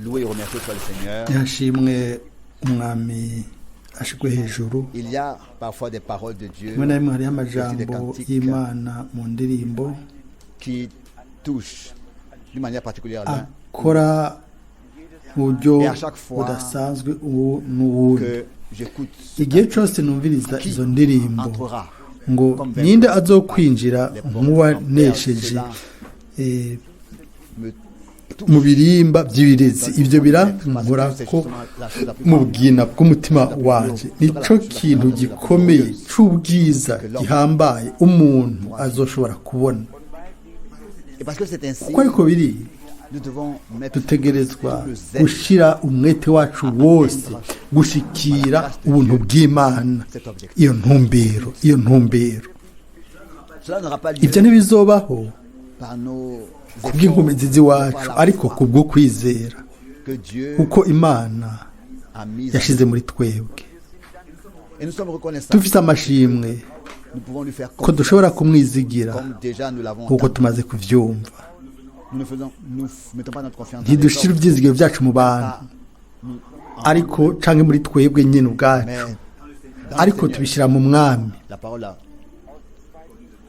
Loué et remercié soit le Seigneur. Yashimwe umwami ashigwe hejuru. Il y a parfois des paroles de Dieu Rimwe na rimwe hariho aussi amajambo des cantiques y'Imana mu ndirimbo qui touchent d'une manière particulière l'un akora mu buryo Et à chaque fois budasanzwe ubu n'uwundi. Que j'écoute ce Igihe cyose numviriza qui izo ndirimbo entrera ngo comme ninde vainqueur azokwinjira les portes nk'uwanesheje cela me touche mu birimba by'ibirezi, ibyo birankora ko mu bwina bw'umutima wanje. Nico kintu gikomeye c'ubwiza gihambaye umuntu azoshobora kubona. Et parce que c'est ainsi, Kuko ariko biri, nous devons mettre dutegerezwa tout le zèle gushira umwete wacu wose gushikira ubuntu bw'Imana, cet objectif. iyo ntumbero, iyo ntumbero. Cela n'aura pas lieu Ibyo ntibizobaho par nos kubw'inkomezi z'iwacu, ariko kubwo kwizera que Dieu kuko Imana a mis en yashize muri twebwe. Et nous sommes reconnaissants. Dufise amashimwe Nous pouvons lui faire ko confiance dushobora kumwizigira comme déjà nous l'avons kuko entendu. tumaze kuvyumva. Nous ne faisons, nous mettons pas notre confiance dans les Ntidushira hommes, ivyizigiro vyacu mu bantu pas nous- en- ariko canke muri twebwe nyene ubwacu, mais dans le ariko Seigneur. tubishira mu mwami. La parole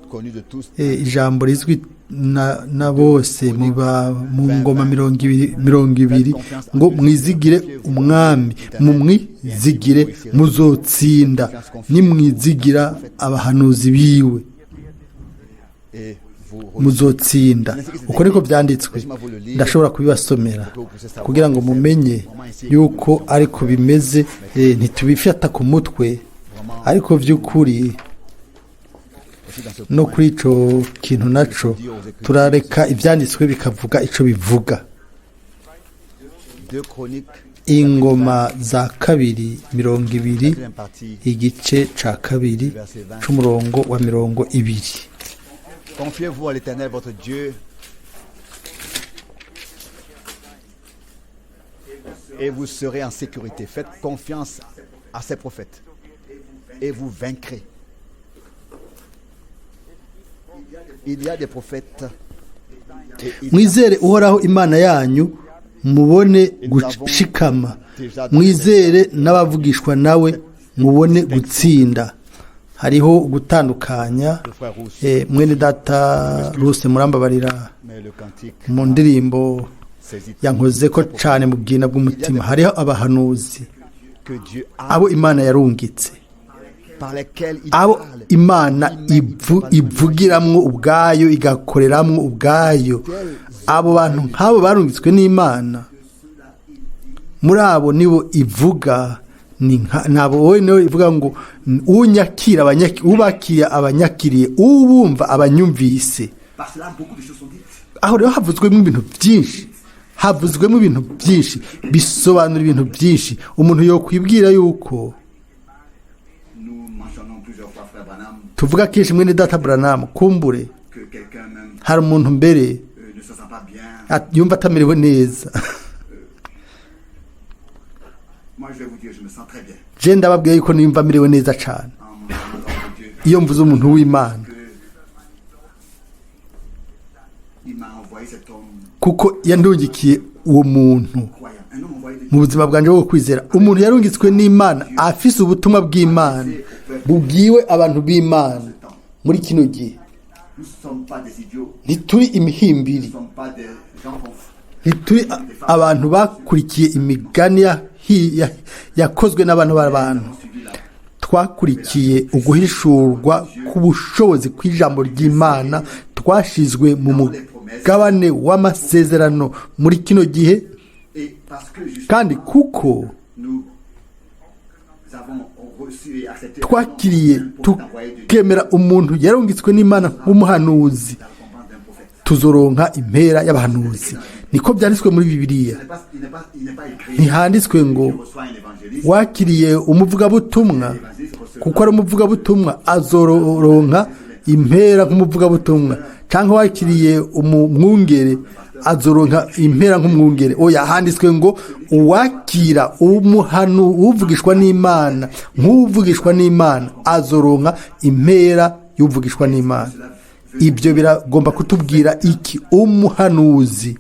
connue de tous, Ijambo rizwi na bose mu ngoma 20 20 ngo mwizigire umwami, mumwizigire muzotsinda, nimwizigira abahanuzi biwe et vous muzotsinda. Uko niko byanditswe. Ndashobora kubibasomera kugira ngo mumenye yuko ariko bimeze. Ntitubifata ku mutwe, ariko by'ukuri aussi dans ce no point, kuri ico kintu naco turareka ibyanditswe bikavuga ico bivuga. 2 Chroniques, Ingoma za kabiri 20, quatrième partie, igice ca kabiri verset 20. c'umurongo wa 20. Confiez-vous à l'Éternel votre Dieu et vous serez en sécurité. Faites confiance à ses prophètes et vous vaincrez. Il y a des prophètes et il y a Mwizere Uhoraho Imana yanyu mubone gushikama, mwizere n'abavugishwa nawe mubone gutsinda. Hariho gutandukanya. Le frère Rousse, Mwene data Ruse, murambabarira, mais le cantique mu ndirimbo saisit yankoze ko cane mu bwina bw'umutima. Hariho abahanuzi que Dieu a, abo Imana yarungitse, par lesquels il abo parle. Imana ivugiramwo ubwayo, igakoreramwo ubwayo. Abo bantu nk'abo barungitswe n'Imana, muri abo nibo ivuga. Ni nabo wowe niwe ivuga ngo unyakira ubakiriye abanyakiriye, ubumva abanyumvise. Par cela, beaucoup de choses sont dites. Aho rero havuzwemo ibintu byinshi, havuzwemo ibintu byinshi bisobanura ibintu byinshi. Umuntu yokwibwira yuko Nous mentionnons plusieurs fois frère Branham, tuvuga kenshi mwene data Branham, kumbure que quelqu'un même hari umuntu mbere ne se sent pas bien. Yumva atamerewe neza. Moi, je vais vous dire, je me sens très bien Je ndababwiye yuko nimva amerewe neza cyane en mentionnant l'homme de Dieu iyo mvuze umuntu w'Imana, que il m'a envoyé cet homme kuko yandungikiye uwo muntu croyant, un homme envoyé de Dieu mu buzima bwanjye bwo kwizera, umuntu yarungitswe n'Imana afise ubutumwa bw'Imana bubwiwe abantu b'Imana muri kino gihe. Nous ne sommes pas des idiots, Ntituri imihimbiri, nous ne sommes pas des gens qu'on ntituri abantu bakurikiye imigani yakozwe n'abantu b'abantu. suivi la Twakurikiye uguhishurwa k'ubushobozi kw'ijambo ry'Imana. Twashizwe mu mugabane w'amasezerano muri kino gihe. Et parce que justement, Kandi kuko nous avons reçu et accepté twakiriye un prophète envoyé de Dieu, tukemera umuntu yarungitswe n'Imana nk'umuhanuzi, la récompense d'un prophète. tuzoronka impera y'abahanuzi. Niko byanditswe muri Bibiliya. Il n'est pas, il n'est pas écrit Ntihanditswe ngo qu'il reçoit un évangéliste, wakiriye umuvugabutumwa, kuko ari umuvugabutumwa azoronka impera nk'umuvugabutumwa, cyangwa wakiriye umwungere azoronka impera nk'umwungere. Oya, handitswe ngo uwakira umuhanu uvugishwa n'Imana nk'uvugishwa n'Imana azoronka impera y'uvugishwa n'Imana. Ibyo biragomba kutubwira iki? Umuhanuzi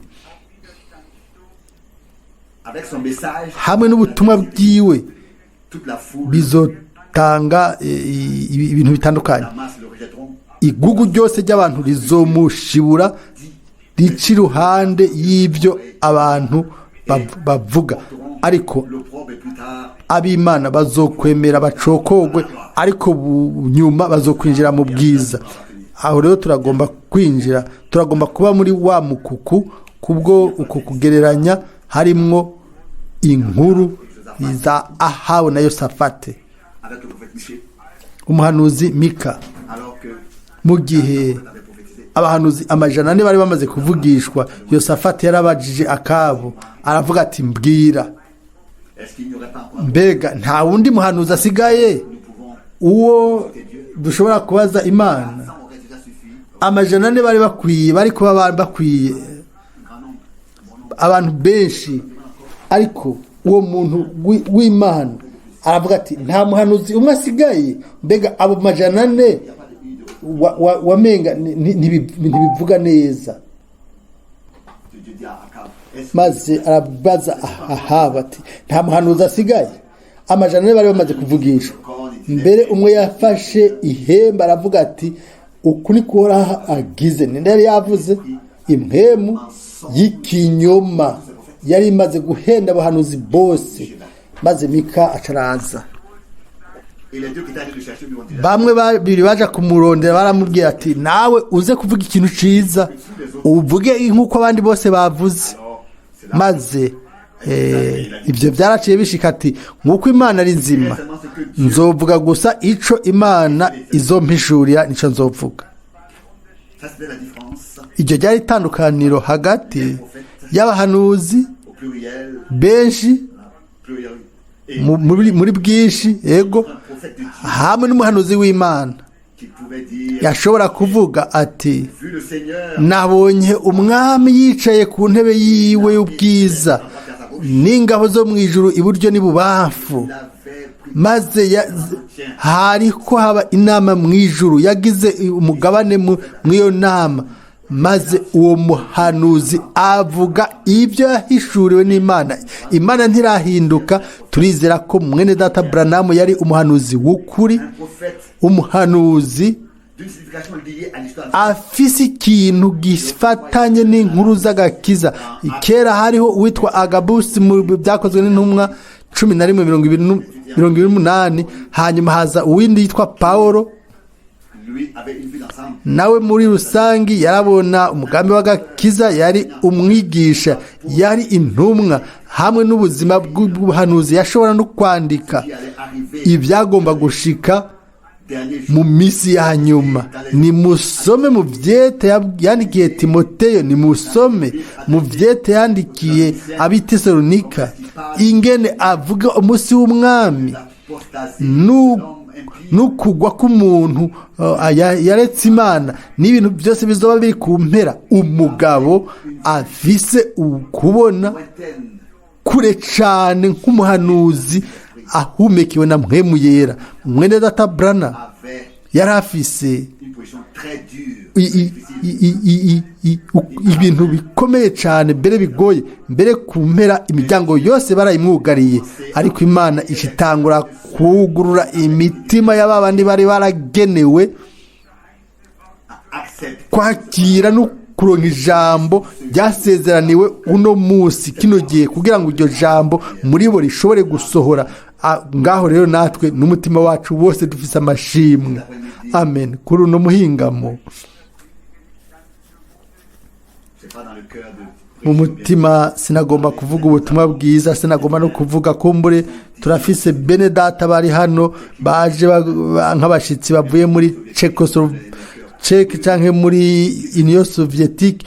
Avec son message, hamwe n'ubutumwa bwiwe toute la foule, bizotanga ibintu bitandukanye. La masse le rejetteront. Igugu ryose ry'abantu rizomushibura rica iruhande y'ibyo abantu bavuga, ariko L'opprobre et plus tard, ab'Imana bazokwemera bacokogwe, ariko nyuma bazokwinjira mu bwiza. Aho rero turagomba kwinjira, turagomba kuba muri wa mukuku. Kubwo uko kugereranya harimwo inkuru za Ahabu na Yosafate, avec le prophète Michée, umuhanuzi Mika, alors que mu gihe avait prophétisé, abahanuzi 400 bari bamaze kuvugishwa, Yosafati yarabajije Akabu, aravuga ati: "Mbwira, est-ce qu'il n'y aurait pas encore mbega nta wundi muhanuzi asigaye nous pouvons uwo dushobora kubaza Imana?" Ça aurait déjà suffi, 400 bari bakwiye, bari kuba bakwiye, un grand nombre, bon nombre. abantu benshi. Ariko uwo muntu w'Imana aravuga ati: "Nta muhanuzi umwe asigaye? Mbega abo 400 wamenga ntibivuga neza." Dieu dit à Akab, est-ce Maze arabaza Ahabu ati: "Nta muhanuzi asigaye?" 400 bari bamaze kuvugishwa. Mbere umwe yafashe ihembe, aravuga ati: "Uku ni Uhoraho agize." Ninde yari yavuze? Impwemu y'ikinyoma yari imaze guhenda abahanuzi bose. Maze Mika acaraza. Et les deux qui étaient allés le chercher lui ont dit, Bamwe babiri baja kumurondera baramubwira ati: "Nawe uze kuvuga ikintu ciza, uvuge nk'uko abandi bose bavuze." Alors, c'est là Maze ibyo byaraciye bishika, ati: "Nk'uko Imana ari nzima, nzovuga gusa ico Imana izompishurira, nico nzovuga." Ça, c'était la différence Iryo ryari itandukaniro hagati y'abahanuzi au pluriel, benshi, pluriel, et muri bwinshi, yego, un prophète de Dieu hamwe n'umuhanuzi w'Imana qui pouvait dire, yashobora kuvuga ati: vu le Seigneur, "Nabonye Umwami yicaye ku ntebe yiwe y'ubwiza, n'ingabo zo mu ijuru iburyo n'ibubamfu." Il avait pris Maze hariko haba inama mu ijuru, yagize umugabane mw'iyo nama. Maze uwo muhanuzi avuga ibyo yahishuriwe n'Imana. Imana ntirahinduka. Turizera ko mwene data Branham yari umuhanuzi w'ukuri, un prophète umuhanuzi d'une signification liée à l'histoire. afise ikintu gifatanye n'inkuru z'agakiza. Kera hariho uwitwa Agabusi mu Byakozwe n'Intumwa 11 28. Hanyuma haza uwindi yitwa Paulo. Lui avait une vue d'ensemble. Nawe muri rusange yarabona umugambi w'agakiza, yari umwigisha, yari intumwa hamwe n'ubuzima bw'ubuhanuzi. Yashobora no kwandika Qui allait arriver ibyagomba gushika dernier jour. mu minsi ya nyuma. Nimusome mu byete yandikiye Timoteyo, nimusome mu byete yandikiye ab'Itesalonika, ingene avuga umunsi w'Umwami L'apostasie, l'homme impie, n'ukugwa k'umuntu yaretse Imana, n'ibintu byose bizoba biri ku mpera. Umugabo afise ukubona lointaine, kure cane nk'umuhanuzi ahumekewe na Mpwemu Yera. Mwene data Branham avait yari afise une position très dure, difficile. Ibintu bikomeye cyane, mbere bigoye, mbere ku mpera imiryango yose barayimwugariye, ariko Imana ishitangura kugurura imitima y'aba bandi bari baragenewe Accepte kwakira no kuronka ijambo ryasezeraniwe uno munsi, kino gihe, kugira ngo iryo jambo muri bo rishobore gusohora. Ngaho rero natwe n'umutima wacu wose dufise amashimwe, amen, kuri uno muhingamo. C'est pas dans le cœur de Mu mutima sinagomba kuvuga ubutumwa bwiza, sinagomba no kuvuga. Kumbure turafise bene data bari hano baje nk'abashitsi bavuye muri Tchèque canke muri Union Soviétique,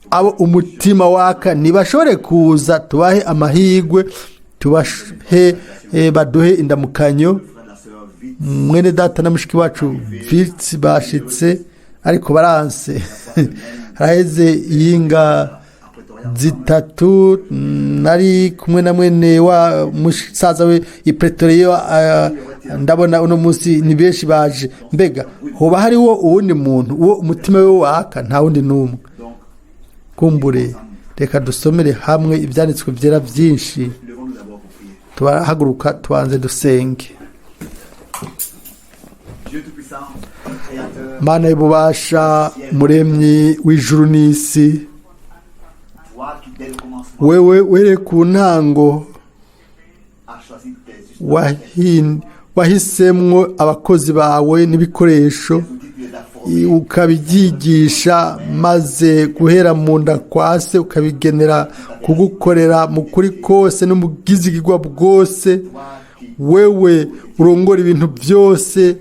abo umutima waka ntibashobore kuza. Tubahe amahirwe, tubahe baduhe indamukanyo. Frère de la sœur vite Mwene data na mushiki wacu Vitsi bashitse, ariko baranse. Haraheze iyinga 3 nari kumwe na mwene wa musaza we i Pretoria. Ndabona uno munsi ni benshi baje. Mbega hoba hariho uwundi muntu uwo umutima we waka? Nta wundi n'umwe. Donc Kumbure Reka dusomere hamwe ibyanditswe byera byinshi. Levons-nous d'abord pour prier. Turahaguruka tubanze dusenge. Dieu Tout-Puissant, Créateur, Mana y'ububasha, muremyi w'ijuru n'isi, toi qui dès le commencement wewe were ku ntango as choisi tes wahisemwo abakozi bawe n'ibikoresho, outils, tu les as formés. Ukabyigisha, maze guhera mu nda kwa se ukabigenera kugukorera mu kuri kose no mu bwizigirwa bwose. Toi qui, Wewe urongora ibintu byose,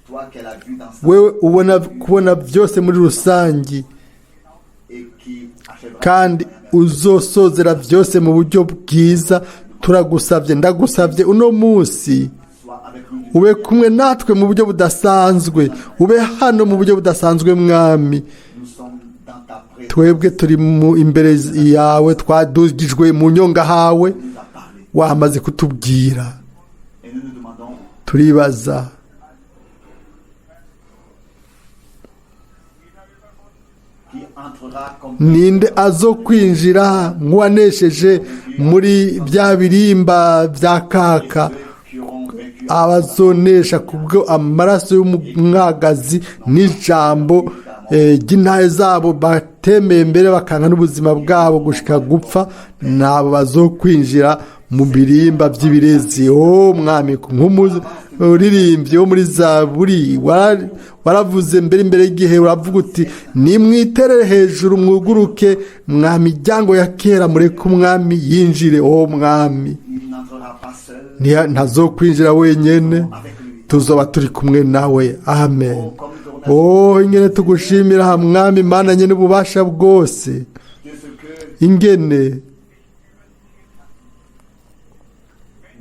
toi qui as la vue d'ensemble wewe ubona kubona byose muri rusange, et qui achèvera kandi uzosozera byose mu buryo bwiza. Turagusabye, ndagusabye uno munsi, soit avec nous ube kumwe natwe mu buryo budasanzwe, ube hano mu buryo budasanzwe, Mwami. Nous sommes dans ta présence. Twebwe turi mu imbere yawe, twadugijwe mu nyonga hawe. Tu nous as parlé. Wamaze kutubwira. Et nous nous demandons Turibaza qui entrera comme ninde azokwinjira nk'uwanesheje muri bya birimba bya kaka, ceux qui auront vaincu abazonesha kubwo amaraso y'umwagazi n'ijambo ry'intahe zabo, batemeye mbere bakanga n'ubuzima bwabo gushika gupfa, nabo bazokwinjira mu birimba by'ibirezi. O Mwami, nk'umuririmbyi wo muri Zaburi, waravuze mbere imbere y'igihe, uravuga uti: "Nimwiterere hejuru, mwuguruke mwa miryango ya kera, mureke umwami yinjire." O Mwami, Il n'entrera pas seul ntazokwinjira wenyine, avec lui. Tuzoba turi kumwe nawe. Amen. Oh, comme nous Oh, ingene tugushimira, Mwami Mana nyene ububasha bwose, de ce que ingene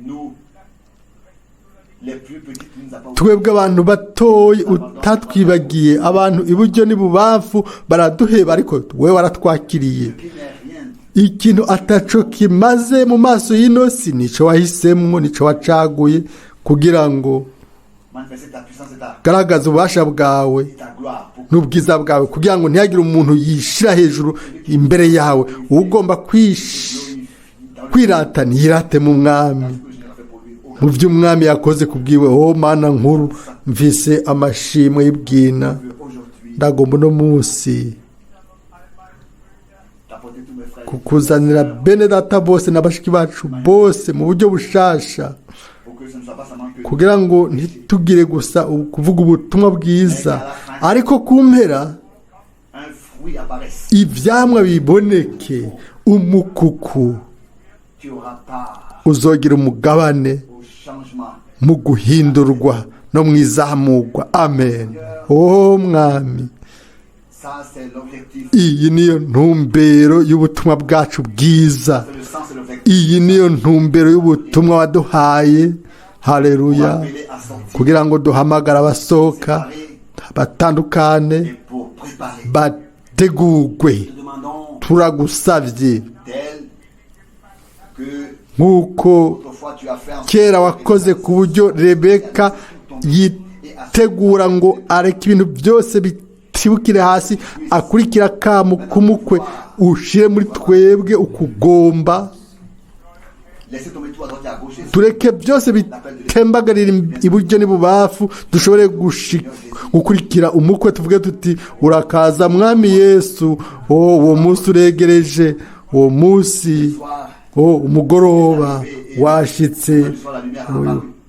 nous, les plus petits, tu nous as pas twebwe abantu batoyi utatwibagiye. Abantu iburyo n'ibubamfu baraduheba, ariko we waratwakiriye. qui n'est rien, Ikintu ataco kimaze mu maso y'ino si, nico wahisemwo, nico wacaguye kugira ngo manifester ta puissance et ta, garagaza ububasha bwawe et ta gloire pour n'ubwiza bwawe, kugira ngo ntihagire umuntu yishira hejuru imbere yawe. Ugomba glorifier dans le kwirata ntiyirate mu Mwami, que je n'ai fait pour lui. mu by'umwami yakoze ku bwiwe. Oh Mana nkuru, mvise amashimwe y'ubwina. Aujourd'hui, Ndagomba uno munsi t'apporter tous mes frères kukuzanira bene data bose na bashiki bacu bose mu buryo bushasha, pour que ce ne soit pas seulement que kugira ngo ntitugire gusa kuvuga ubutumwa bwiza, ariko ku mpera un fruit apparaisse. ivyamwa biboneke, umukuku. Tu auras part Uzogira umugabane au changement. mu guhindurwa no mu izamurwa. Amen. Oh Mwami, Ça, c'est l'objectif. iyi niyo ntumbero y'ubutumwa bwacu bwiza. C'est le sens et l'objectif. Iyi niyo ntumbero y'ubutumwa waduhaye. Haleluya. Appeler à sortir, Kugira ngo duhamagare abasohoka, batandukane, et pour préparer. bategurwe. Nous demandons Turagusabye tel que nk'uko autrefois tu as fait en kera wakoze ku buryo Rebeka yitegura ngo areke ibintu byose bitibukire hasi, akurikira akamu k'umukwe, ushire muri twebwe ukugomba Laissez tomber tout à droite et à gauche et tureke byose bitembagarira iburyo n'ibubafu, dushobore gukurikira umukwe, tuvuge tuti: "Urakaza Mwami Yesu." Oh, uwo munsi uregereje, uwo munsi. Oh, umugoroba washitse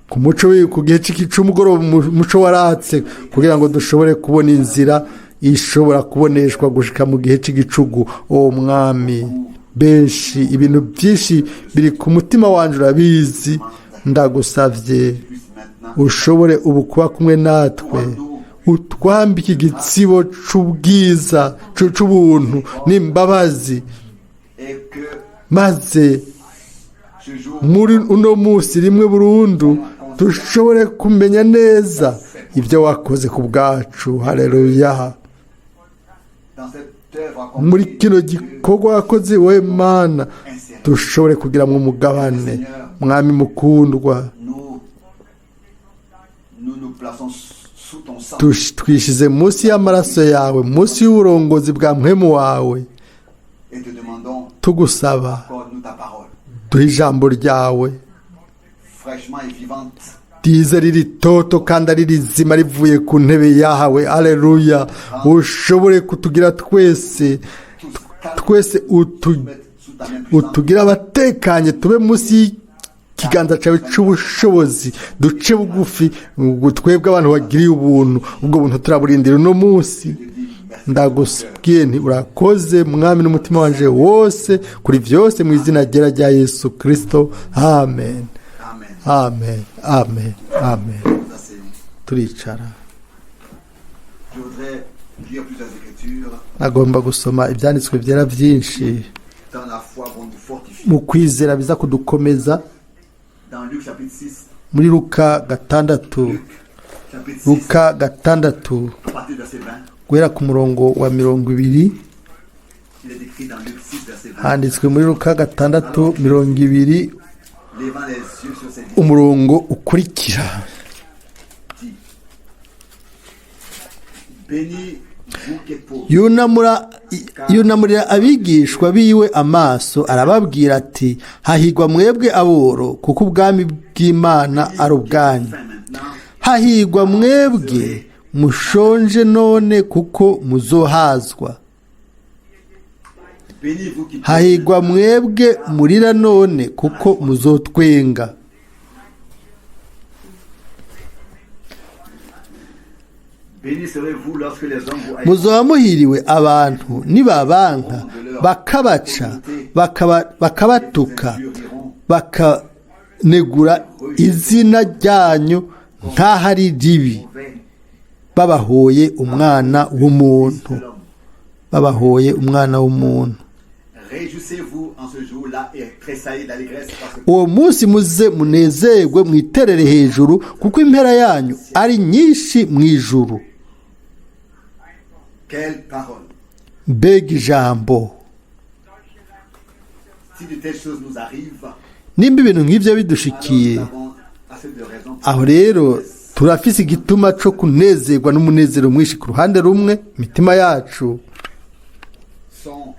ku muco ku gihe c'umugoroba, umuco waratse kugira ngo dushobore kubona inzira ishobora kuboneshwa gushika mu gihe cy'igicugu. Uwo Mwami, benshi, ibintu byinshi biri ku mutima wanjye, urabizi. Ndagusabye puisse maintenant ushobore ubu kuba kumwe natwe, utwambike igitsibo c'ubwiza, c'ubuntu n'imbabazi, et que maze ce jour muri uno munsi rimwe burundu dushobore kumenya neza ibyo wakoze ku bwacu. Haleluya. Dans cette œuvre accomplie, Muri kino gikorwa wakoze we Mana, dushobore kugira mu mugabane, Mwami mukundwa. Nous nous nous plaçons sous ton sang Twishize munsi y'amaraso yawe, munsi y'uburongozi bwa mpwemu wawe, Et te demandons, tugusaba accorde-nous ta parole, duhe ijambo ryawe fraîchement et vivante, rize riri toto kandi ari rizima rivuye ku ntebe yahawe. Aleluya. Ushobore kutugira twese, tous calmes, twese mettre sous ta main puissante, utugire abatekanye, tube munsi y'ikiganza cyawe cy'ubushobozi, duce bugufi ngo twebwe abantu bagiriye ubuntu, ubwo buntu turaburindira uno munsi. je te dis merci. Ndagusabwiye nti urakoze mwami n'umutima wanje wose kuri byose, mu izina ryera rya Yesu Kirisito, amen. Amen. Amen, amen, amen. Nous asseyons. Turicara. Je voudrais lire plusieurs écritures. Agomba gusoma ibyanditswe byera byinshi Dans la foi vont nous fortifier. mu kwizera biza kudukomeza. Dans Luc chapitre 6, Muri Luka 6, Luc chapitre 6, Luka 6, à partir du verset 20, guhera ku murongo wa 20. Il est écrit dans Luc 6, verset 20, Handitswe muri Luka 6:20, levant les yeux sur ses disciples, umurongo ukurikira: dit, Bénis vous qui êtes pauvres, Yunamurira abigishwa biwe amaso, arababwira ati: "Hahigwa mwebwe aboro, kuko ubwami bw'Imana ari ubwanyu. faim maintenant, Hahigwa mwebwe mushonje none, kuko muzohazwa. Bénis vous qui pleurez Hahigwa mwebwe murira none, kuko muzotwenga." Bénis serez-vous lorsque les hommes vous haïront Muzoba muhiriwe abantu nibabanka, bakabaca, bakabatuka, vous injurieront bakanegura izina ryanyu nk'aho ari ribi, mauvais babahoye umwana w'umuntu, de l'homme. babahoye umwana w'umuntu. Réjouissez-vous en ce jour-là et tressaillez d'allégresse parce que Uwo munsi muze munezerwe, mwiterere hejuru, kuko impera yanyu ari nyinshi mu ijuru. Quelle parole! Mbega ijambo! Si de telles choses nous arrivent, Nimba ibintu nk'ibyo alors bidushikiye, nous avons assez de raisons pour aho rero turafise igituma co kunezerwa n'umunezero mwinshi. Ku ruhande rumwe, imitima yacu sont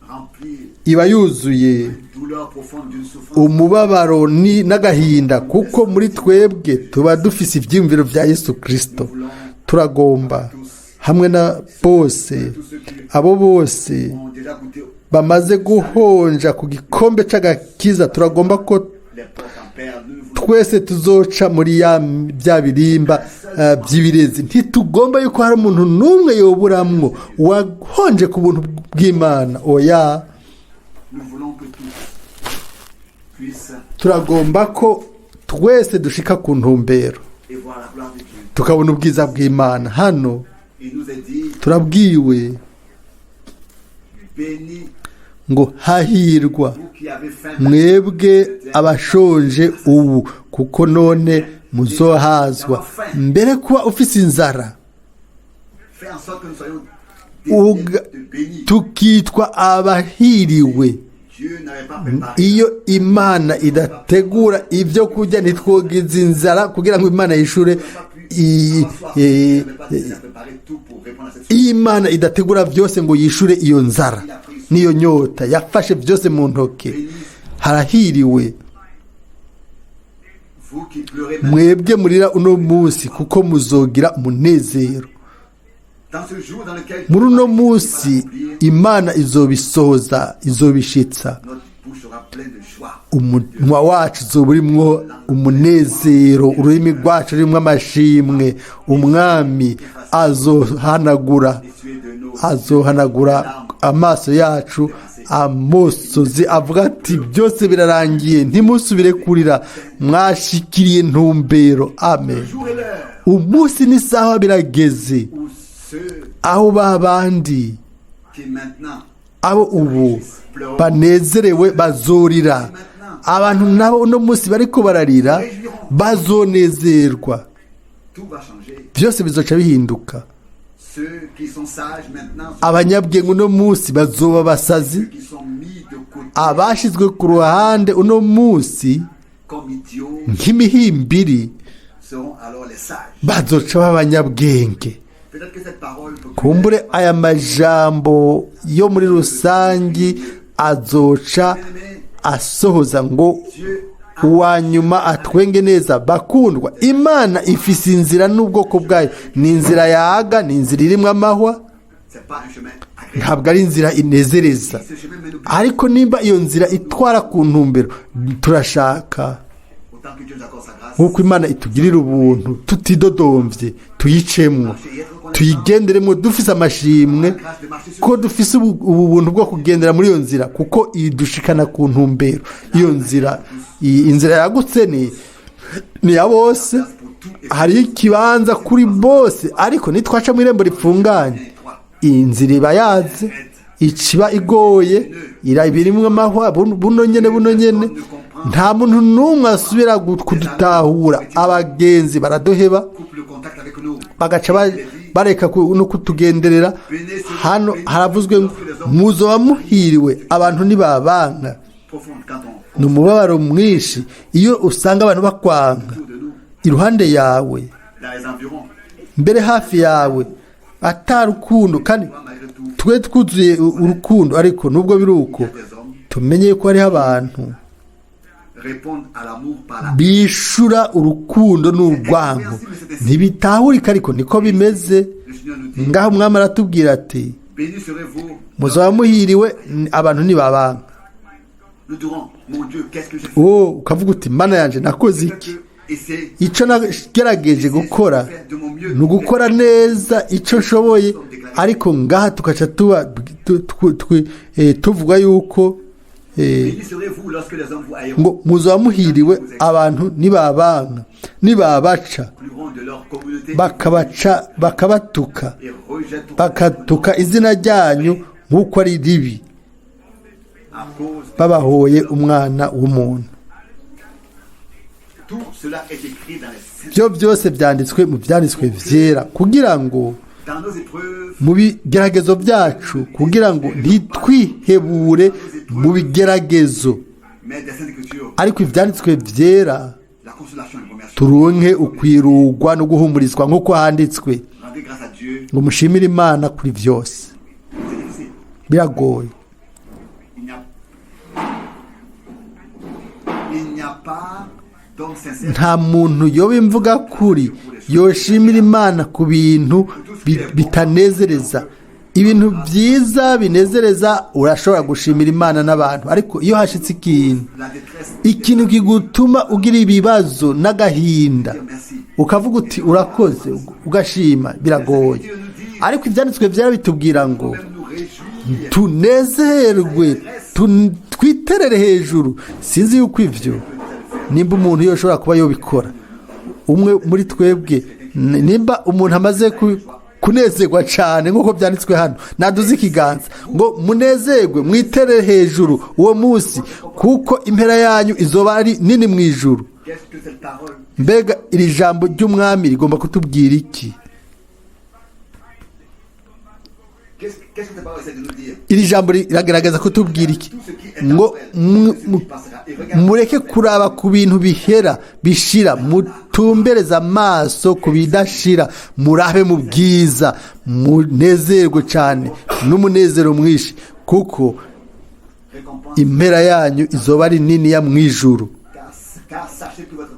remplies iba yuzuye d'une douleur profonde, d'une souffrance umubabaro ni n'agahinda, kuko muri twebwe tuba dufise ivyiyumviro vya Yesu Kristo. Turagomba hamwe na bose, tous ceux qui abo bose ont déjà goûté bamaze guhonja ku gikombe c'agakiza, turagomba ko les portes en perles. Nous ne voulons twese tuzoca muri ya bya birimba by'ibirezi. Ntitugomba yuko hari umuntu n'umwe yoburamwo wahonje ku buntu bw'Imana, oya. Nous voulons que tous puissent Turagomba ko twese dushika ku ntumbero, et voir la gloire de Dieu. tukabona ubwiza bw'Imana. Hano Il nous est dit, turabwiwe bénis ngo: "Hahirwa vous qui avez faim mwebwe abashonje ubu, kuko none muzohazwa." Mbere kuba ufise inzara, Fais en sorte que nous soyons de bénis. tukitwa abahiriwe. Dieu n'avait pas préparé. Iyo Imana idategura ibyo kurya, ntitwogize inzara kugira ngo Imana yishure. Avoir soif. Il n'avait pas déjà préparé tout pour répondre à cette Iyo Imana idategura byose ngo yishure iyo nzara n'iyo nyota, yafashe byose mu ntoke. Harahiriwe Vous qui pleurez maintenant, mwebwe murira uno munsi, kuko muzogira umunezero. dans ce jour dans lequel Muri uno Dieu va munsi accomplir, Imana izobisohoza, izobishitsa, notre bouche sera pleine de joie. Umunwa wacu uzoba urimwo umunezero, ururimi rwacu rurimo amashimwe. Umwami azohanagura, Essuyer de nos azohanagura amaso yacu amosozi, avuga ati: "Byose birarangiye, ntimusubire kurira, mwashikiriye ntumbero." Amen. Jour et l'heure Umunsi n'isaha birageze où ceux aho ba bandi, qui maintenant abo ubu banezerewe bazorira, abantu nabo uno munsi bariko bararira bazonezerwa. Tout va changer. Byose bizoca bihinduka. Ceux qui sont sages maintenant, Abanyabwenge uno munsi bazoba abasazi. Ceux qui sont mis de côté Abashizwe ku ruhande uno munsi comme idiots nk'imihimbiri seront alors les sages. bazoca b'abanyabwenge. Kumbure aya majambo yo muri rusangi azoca asohoza ngo uwa nyuma atwenge neza. Bakundwa, Imana ifise inzira n'ubwoko bwayo. Ni inzira yaga, ni inzira irimo amahwa, ntabwo ari inzira inezereza. Ariko nimba iyo nzira itwara ku ntumbero, turashaka nk'uko Imana itugirira ubuntu, tutidodomvye, tuyicemwo, tuyigenderemo dufise amashimwe ko dufise ubu buntu bwo kugendera muri iyo nzira, kuko idushikana ku ntumbero. Iyo nzira, inzira yagutse ni ya bose, hariho ikibanza kuri bose. Ariko nitwaca mu irembo ripfunganye, iyi nzira iba yaze, ikiba igoye, irabirimwo amahwa. Buno nyene, buno nyene, nta muntu n'umwe asubira kudutahura. Abagenzi baraduheba, bagaca bareka no kutugenderera. Hano haravuzwe ngo muzoba muhiriwe abantu nibabanka. Ni umubabaro mwinshi iyo usanga abantu bakwanga iruhande yawe, mbere hafi yawe, atarukundo, kandi twe twuzuye urukundo. Ariko nubwo biri uko, tumenye ko hariho abantu bishura urukundo n'urwango. Ntibitahurika, ariko niko bimeze. Ngaho Umwami aratubwira ati: "Muzaba muhiriwe abantu nibabanka." Uwo ukavuga uti: "Mana yanjye, nakoze iki?" Icyo nagerageje gukora ni ugukora neza icyo nshoboye, ariko ngaha tugaca tuba tuvuga yuko ngo muzaba muhiriwe abantu nibabanka, nibabaca, bakabaca, bakabatuka, bakatuka izina ryanyu nk'uko ari ribi, babahoye Umwana w'umuntu. Byo byose byanditswe mu Byanditswe Byera kugira ngo mu bigeragezo byacu, kugira ngo ntitwihebure mu bigeragezo, ariko Ibyanditswe Byera turonke ukwirugwa no guhumurizwa, nk'uko handitswe ngo: "Mushimire Imana kuri byose." Biragoye. Nta muntu yoba imvuga kuri yoshimira Imana ku bintu bitanezereza. Ibintu byiza binezereza, urashobora gushimira Imana n'abantu, ariko iyo hashitse ikintu kigutuma ugira ibibazo n'agahinda, ukavuga uti: "Urakoze", ugashima, biragoye. Ariko Ibyanditswe Byera bitubwira ngo tunezerwe, twiterere hejuru. Sinzi yuko ivyo nimba umuntu yoshobora kuba yobikora, umwe muri twebwe. Nimba umuntu amaze kunezerwa cyane nk'uko byanditswe hano, naduze ikiganza ngo munezerwe, mwitere hejuru uwo munsi, kuko impera yanyu izoba ari nini mu ijuru. Mbega iri jambo ry'Umwami rigomba kutubwira iki? Iri jambo riragaragaza kutubwira iki? Ngo mureke kuraba ku bintu bihera, bishira, mutumbereze amaso ku bidashira, murabe mu bwiza, munezerwe cyane n'umunezero mwinshi, kuko impera yanyu izoba ari nini ya mu ijuru.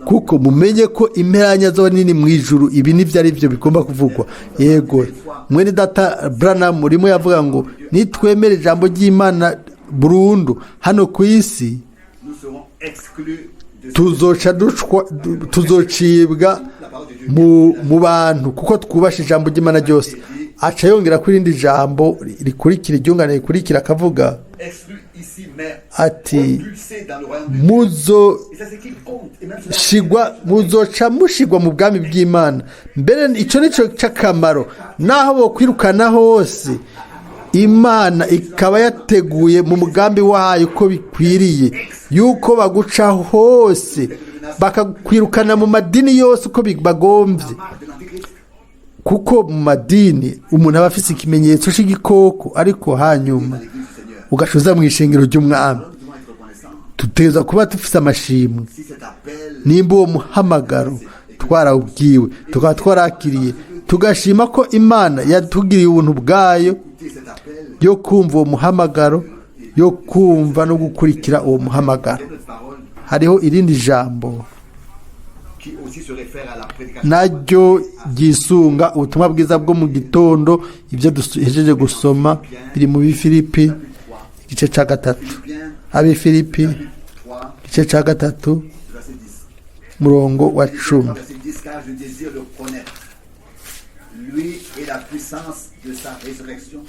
Kuko mumenye ko impera yanyu izoba nini mu ijuru. Ibi nibyo ari byo bigomba kuvugwa. Yego, mwene data Branham urimo yavuga ngo nitwemere ijambo ry'Imana burundu hano ku isi, tuzoca tuzocibwa mu bantu, kuko twubashe ijambo ry'Imana ryose. Aca yongera ko irindi jambo rikurikira, iryungane rikurikira, akavuga ati: "Muzoshigwa, muzoca mushigwa mu bwami bw'Imana." Mbere icyo nicyo cy'akamaro, naho bokwirukana hose, Imana ikaba yateguye mu mugambi wayo ko bikwiriye yuko baguca hose, bakakwirukana mu madini yose uko bagombye, kuko mu madini umuntu aba afite ikimenyetso cy'igikoko. Ariko hanyuma ugashoza mu ishengero ry'Umwami, tuteza kuba dufite amashimwe nimba uwo muhamagaro twarawubwiwe, tukaba twarakiriye, Tugashima ko Imana yatugiriye ubuntu bwayo Écoutez cet appel, yo kumva uwo muhamagaro, yo kumva no gukurikira uwo muhamagaro. notre parole Hariho irindi jambo qui aussi se réfère à la prédication. Naryo ryisunga ubutumwa bwiza bwo mu gitondo. Ibyo duhejeje gusoma biri mu Bifilipi igice cya 3. Philippiens Abifilipi 3, igice cya 3, verset 10. murongo wa 10. Verset 10, car je désire le connaître, lui et la puissance de sa résurrection,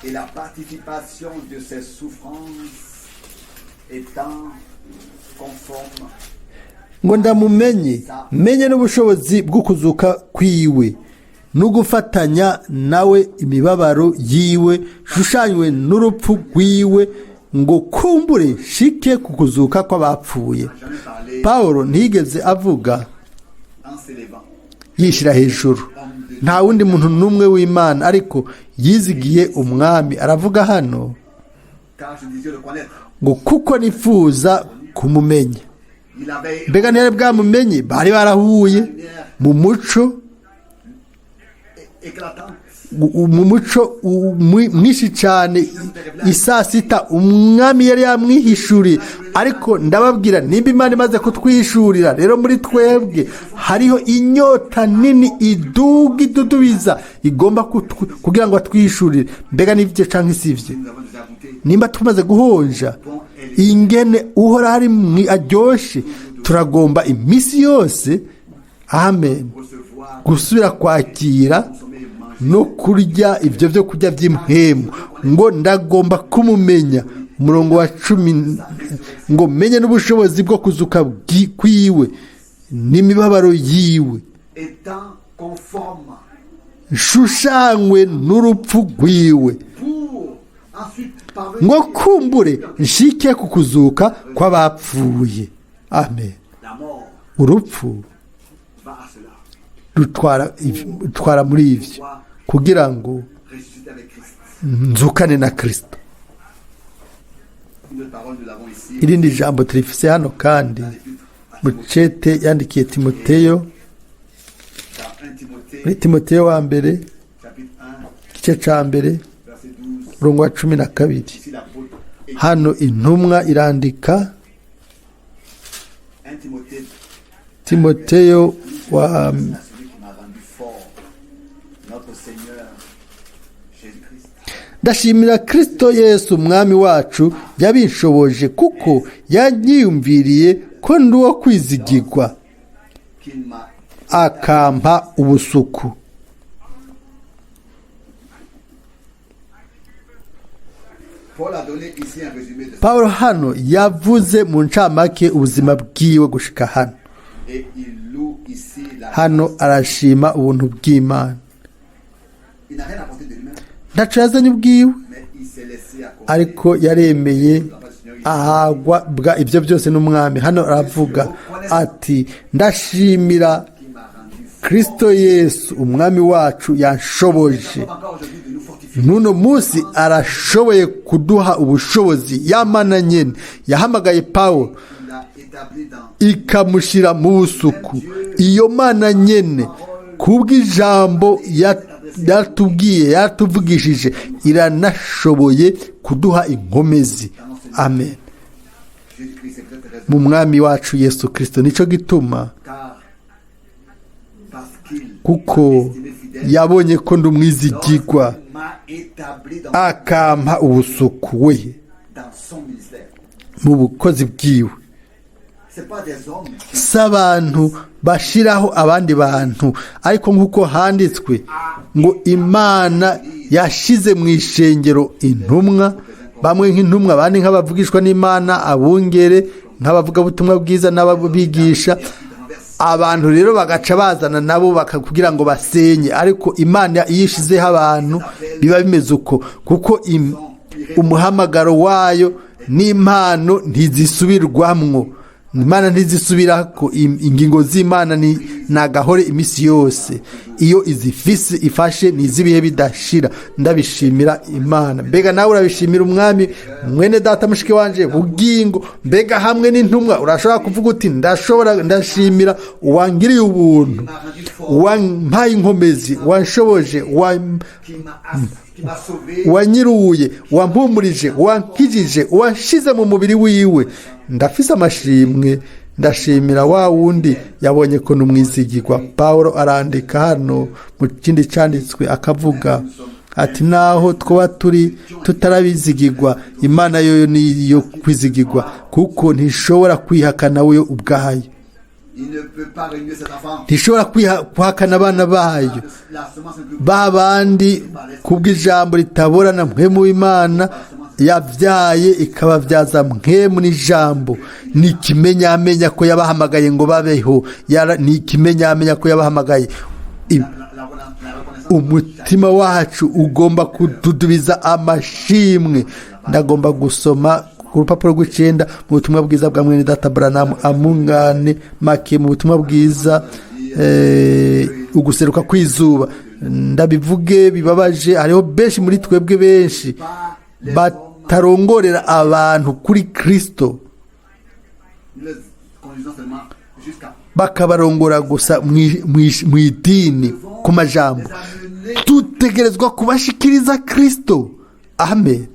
et la participation de ses souffrances, étant conforme Ngo ndamumenye, menye n'ubushobozi bwo kuzuka kwiwe, no gufatanya nawe imibabaro yiwe, shushanywe n'urupfu rwiwe, ngo kumbure shike ku kuzuka kw'abapfuye. Jamais parlé Pawulo ntiyigeze avuga en s'élevant. yishyira hejuru. Nta wundi muntu n'umwe w'Imana, ariko yizigiye Umwami. Aravuga hano Car je désire le connaître. ngo kuko nifuza kumumenya. Il avait Mbega ntiyari bwamumenye? Bari barahuye mu muco éclatant mu muco mwinshi cyane isaa sita. Umwami yari yamwihishuriye. Ariko ndababwira, nimba Imana imaze kutwihishurira, rero muri twebwe hariho inyota nini iduga idudubiza igomba kugira ngo atwihishurire. Mbega nibyo cyangwa si ibyo? Nous avons déjà goûté. Nimba tumaze guhonja ingene Uhora hari aryoshe, turagomba iminsi yose, amen, Recevoir, gusubira kwakira consommer, manger. no kurya ibyo byo kurya by'impwemu. Ngo ndagomba kumumenya, umurongo wa 10, ngo menye n'ubushobozi bwo kuzuka kwiwe n'imibabaro yiwe, Étant conforme nshushanywe n'urupfu rwiwe, pour ensuite parvenir ngo kumbure nshike ku kuzuka kw'abapfuye. Amen. La mort Urupfu va à cela. rutwara muri ivyo kugira ngo Ressusciter avec Christ. nzukane na Kristo. Une autre parole, nous l'avons ici. Irindi jambo turifise hano kandi L'épître à mu Timothée, cete yandikiye Timoteyo, dans 1 Timothée, muri Timoteyo wa mbere, chapitre 1, igice ca mbere, verset 12. umurongo wa 12. Ici, l'apôtre écrit. Hano intumwa irandika. 1 Timothée, Timoteyo wa à celui qui m'a rendu fort, notre Seigneur Jésus-Christ. Ndashimira Kristo Yesu Umwami wacu yabinshoboje, kuko yanyiyumviriye ko ndi uwo kwizigirwa, Qu'il m'a akampa ubusuku. Paul a donné ici un résumé de ça. Paul hano yavuze mu ncamake ubuzima bwiwe gushika hano. Et il loue ici la Hano arashima ubuntu bw'Imana. Il n'a rien apporté de lui-même, Ntaco yazanye ubwiwe, mais il s'est laissé accorder. ariko yaremeye ahagwa bwa ibyo byose n'Umwami. Hano aravuga ati: ndashimira Qui m'a rendu fort. Kristo Yesu Umwami wacu yanshoboje. Encore aujourd'hui de nous fortifier. N'uno munsi arashoboye kuduha ubushobozi. Yamana nyene yahamagaye Pawulo, Il l'a établi dans ikamushyira mu busuku, iyo Mana nyene kubw'ijambo yatubwiye, yatuvugishije, iranashoboye kuduha inkomezi. Amen. Jésus-Christ. C'est peut-être raison. Mu Mwami wacu Yesu Kirisito. Nicyo gituma Car, parce qu'il kuko estimé fidèle, yabonye ko ndi umwizigirwa, lorsqu'il m'a établi akampa ubusuku we dans son ministère. mu bukozi bwiwe. C'est pas des hommes qui Si abantu bashiraho abandi bantu, ariko nk'uko handitswe ngo Imana yashize mu ishengero intumwa, bamwe nk'intumwa, abandi nk'abavugishwa n'Imana, abungere nk'abavugabutumwa bwiza n'ababigisha. Abantu rero bagaca bazana nabo kugira ngo basenye. Ariko Imana iyo ishizeho abantu biba bimeze uko, kuko umuhamagaro wayo n'impano ntizisubirwamwo. Imana ntizisubirako. Ingingo z'Imana ni nagahore iminsi yose. Iyo izifise ifashe ni iz'ibihe bidashira. Ndabishimira Imana. Mbega nawe urabishimira Umwami, mwene data, mushiki wanje, bugingo? Mbega hamwe n'intumwa urashobora kuvuga uti: "Ndashobora, ndashimira uwangiriye ubuntu, wampaye inkomezi, wanshoboje, wanyiruye, wampumurije, wankijije, wanshize mu mubiri wiwe. Ndafise amashimwe, ndashimira wa wundi yabonye ko n'umwizigirwa." Paul arandika hano mu kindi cyanditswe, akavuga ati: "Naho twaba turi tutarabizigirwa, Imana yoyo niyo kwizigirwa, kuko ntishobora kwihakana we ubwayo." Ntishobora kuhakana abana bayo, ba bandi kubw'ijambo ritaborana Mpwemu w'Imana yabyaye, ikababyaza Mpwemu n'ijambo. Ni ikimenyamenya ko yabahamagaye ngo babeho, ni ikimenyamenya ko yabahamagaye. Umutima wacu ugomba kududubiza amashimwe. Ndagomba gusoma ku rupapuro rw'icenda mu butumwa bwiza bwa mwene data Branham, amungane make mu butumwa bwiza, uguseruka kw'izuba. Ndabivuge bibabaje, hariho benshi muri twebwe, benshi batarongorera abantu kuri Kristo, bakabarongora gusa mu idini, ku majambo. Dutegerezwa kubashikiriza Kristo, amen.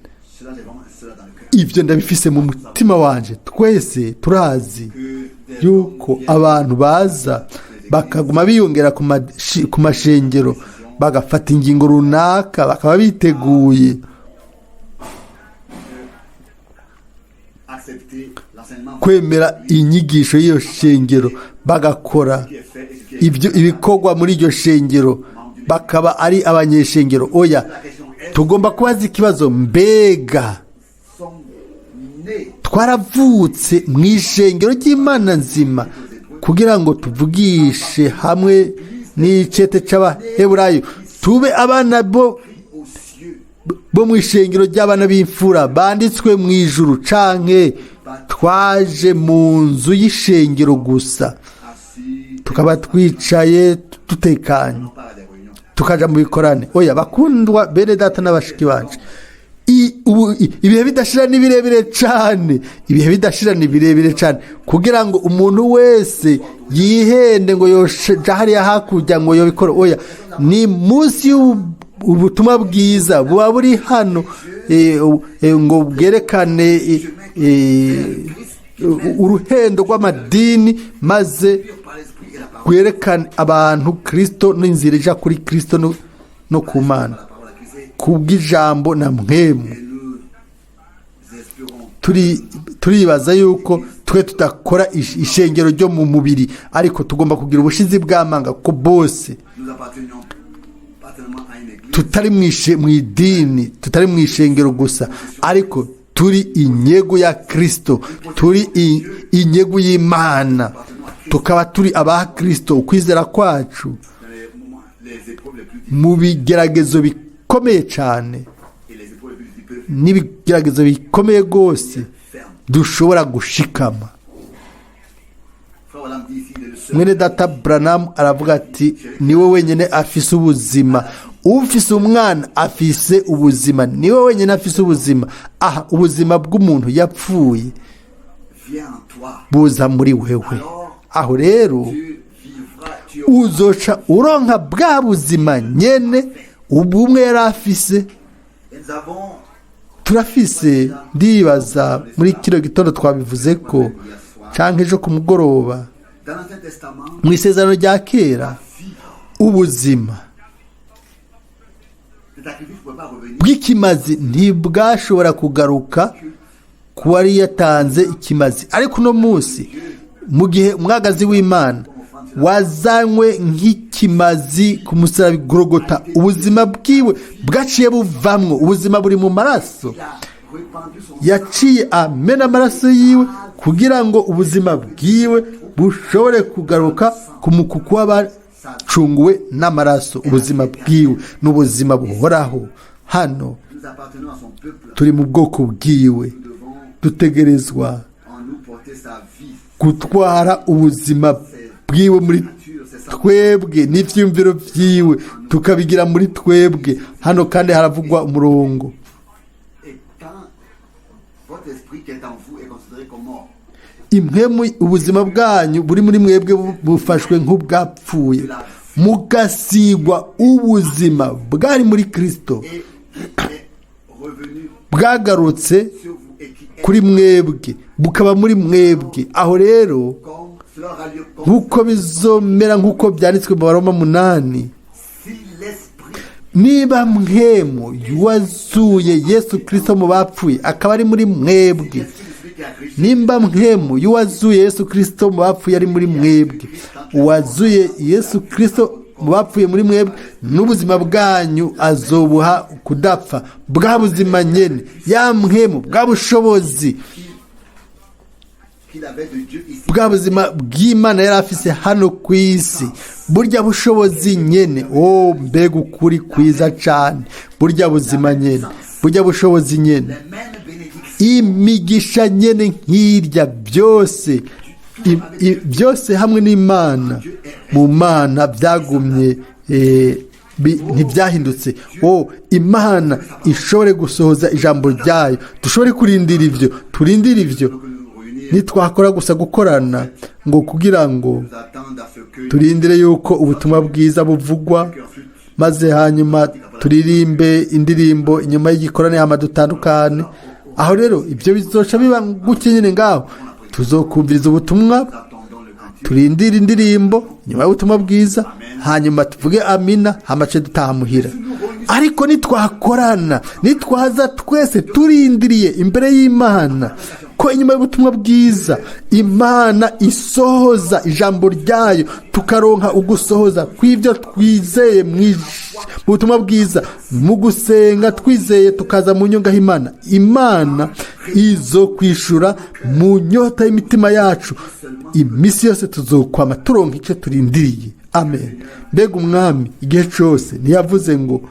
Ibyo ndabifise mu mutima wanje. Twese turazi yuko abantu baza bakaguma biyongera ku mashengero, bagafata ingingo runaka, bakaba biteguye kwemera inyigisho y'iyo shengero, bagakora ibyo ibikorwa muri iryo shengero, bakaba ari abanyeshengero. Oya, tugomba kubaza ikibazo: mbega twaravutse mu ishengero ry'Imana nzima? Kugira ngo tuvugishe hamwe n'icete c'Abaheburayo, tube abana bo mu ishengero ry'abana b'imfura banditswe mu ijuru, canke twaje mu nzu y'ishengero gusa, tukaba twicaye dutekanye, tukaja mu bikorane? Oya, bakundwa bene data n'abashiki bacu, ibihe bidashira ni birebire cane. Ibihe bidashira ni birebire cane kugira ngo umuntu wese yihende ngo yoja hariya hakurya ngo yobikora. Oya, ni munsi y'ubutumwa bwiza buba buri hano, ngo bwerekane uruhendo rw'amadini, maze rwerekane abantu Kristo n'inzira ija kuri Kristo no ku Mana kubw'ijambo na Mpwemu. Turibaza yuko twe tudakora ishengero ryo mu mubiri, ariko tugomba kugira ubushizi bw'amanga ko bose tutari mu idini, tutari mu ishengero gusa, ariko turi inyegu ya Kristo, turi inyegu y'Imana, tukaba turi aba Kristo. Ukwizera kwacu mu bigeragezo bikomeye cyane n'ibigeragezo bikomeye rwose dushobora gushikama. Mwene data Branham aravuga ati: "Niwe wenyine afise ubuzima. Ufise umwana afise ubuzima." Niwe wenyine afise ubuzima. Aha ubuzima bw'umuntu yapfuye buza muri wewe. Aho rero uzoca uronka bwa buzima nyene ubumwe yari afise. Turafise, ndibaza muri kino gitondo twabivuze ko, canke ejo ku mugoroba, mu isezerano rya kera ubuzima bw'ikimazi ntibwashobora kugaruka ku wari yatanze ikimazi. Ariko uno munsi, mu gihe umwagazi w'Imana wazanywe nk'ikimazi ku musaraba Gorogota, ubuzima bwiwe bwaciye buvamwo. Ubuzima buri mu maraso. Yaciye amena amaraso yiwe kugira ngo ubuzima bwiwe bushobore kugaruka ku mukuku w'abacunguwe n'amaraso. Ubuzima bwiwe n'ubuzima buhoraho. Hano turi mu bwoko bwiwe, dutegerezwa gutwara ubuzima bwiwe muri twebwe n'ibyiyumviro byiwe tukabigira muri twebwe. Hano kandi haravugwa umurongo. Et quand votre esprit qui est en vous est considéré comme mort, Impwemu, ubuzima bwanyu buri muri mwebwe bufashwe nk'ubwapfuye, mugasigwa ubuzima bwari muri Kirisito, et qui est revenu bwagarutse sur vous et qui est kuri mwebwe, bukaba muri mwebwe. Aho rero, comme cela aura lieu comme nk'uko bizomera, nk'uko byanditswe mu Baroma 8, si l'esprit niba mpwemu wazuye Yesu Kirisito mu bapfuye akaba ari muri mwebwe, l'esprit de celui qui a ressuscité nimba mpwemu y'uwazuye Yesu Kirisito mu bapfuye ari muri mwebwe, uwazuye Yesu Kirisito mu bapfuye muri mwebwe, n'ubuzima bwanyu azobuha kudapfa. Bwa buzima nyene, ya mpwemu, bwa bushobozi, qu'il avait de Dieu ici, bwa buzima bw'Imana yari afise hano ku isi, burya bushobozi nyene. O mbega ukuri kwiza cane! Burya buzima nyene, burya bushobozi nyene, les mêmes bénédictions, imigisha nyene nk'irya, byose byose hamwe n'Imana, mu Mana byagumye, ntibyahindutse. O Imana ishobore gusohoza ijambo ryayo. Dushobore kurindira ibyo, turindire ibyo. que nous réunir, Nitwakora gusa gukorana ngo kugira ngo nous attendre à ce que turindire yuko ubutumwa bwiza buvugwa, maze hanyuma turirimbe indirimbo inyuma y'igikorane, hama dutandukane. Aho rero ibyo bizoca biba gutya nyine ngaho: tuzokumviriza ubutumwa, nous attendons le cantique. turindire indirimbo nyuma y'ubutumwa bwiza, hanyuma tuvuge amina, hama ce dutaha muhira. Ariko nitwakorana, nitwaza twese turindiriye imbere y'Imana ko inyuma y'ubutumwa bwiza Imana isohoza ijambo ryayo, tukaronka ugusohoza kw'ibyo twizeye mu butumwa bwiza, mu gusenga twizeye, tukaza mu nyunga y'Imana, Imana izo kwishura mu nyota y'imitima yacu. Iminsi yose tuzokwama turonka icyo turindiriye. Amen. Mbega Umwami! Igihe cyose ntiyavuze ngo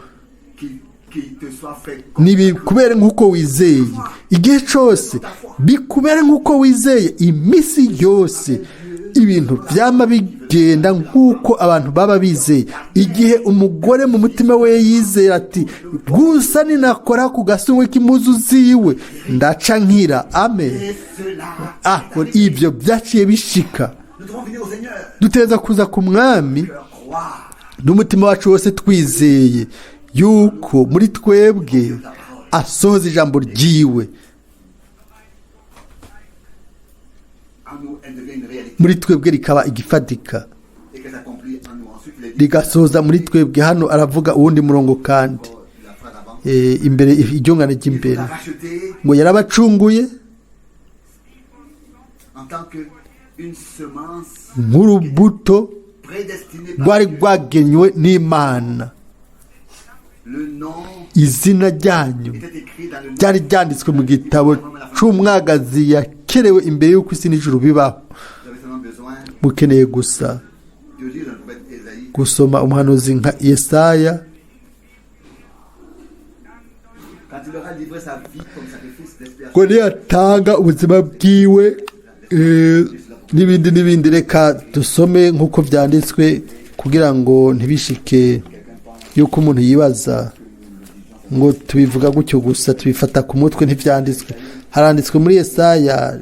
Qu'il te soit fait comme nibikubere nk'uko wizeye? Igihe cyose bikubere nk'uko wizeye. Iminsi yose ibintu byama bigenda nk'uko abantu baba bizeye. Igihe umugore mu mutima we yizera ati: "Gusa ninakora ku gasungwe k'impuzu ziwe ndaca nkira." Amen. Et cela, Ah, ibyo byaciye bishika. nous devons venir au Seigneur, Duteza kuza ku Mwami cœur croire n'umutima wacu wose, twizeye yuko muri twebwe asohoza ijambo ryiwe, en nous, elle devient une réalité muri twebwe rikaba igifatika, et qu'elle s'accomplit en nous. Ensuite, il est dit, rigasohoza muri twebwe. Hano aravuga uwundi murongo kandi, encore la phrase avant, imbere, iryungane il ry'imbere, vous a racheté ngo yarabacunguye en tant que une semence nk'urubuto prédestinée par rwari Dieu. rwagenywe n'Imana. Le nom Izina ryanyu était écrit dans le ryari ryanditswe mu gitabo c'umwagazi yakerewe imbere y'uko isi n'ijuru bibaho. Vous avez seulement besoin Mukeneye gusa de lire le prophète Ésaïe. gusoma umuhanuzi nka Yesaya. Quand il aura livré sa vie comme sacrifice d'expiation, Ngo niyatanga ubuzima bwiwe, n'ibindi n'ibindi. Reka dusome nk'uko byanditswe kugira ngo ntibishike yuko umuntu yibaza ngo tubivuga gutyo gusa, tubifata ku mutwe. Ntibyanditswe. Haranditswe muri Yesaya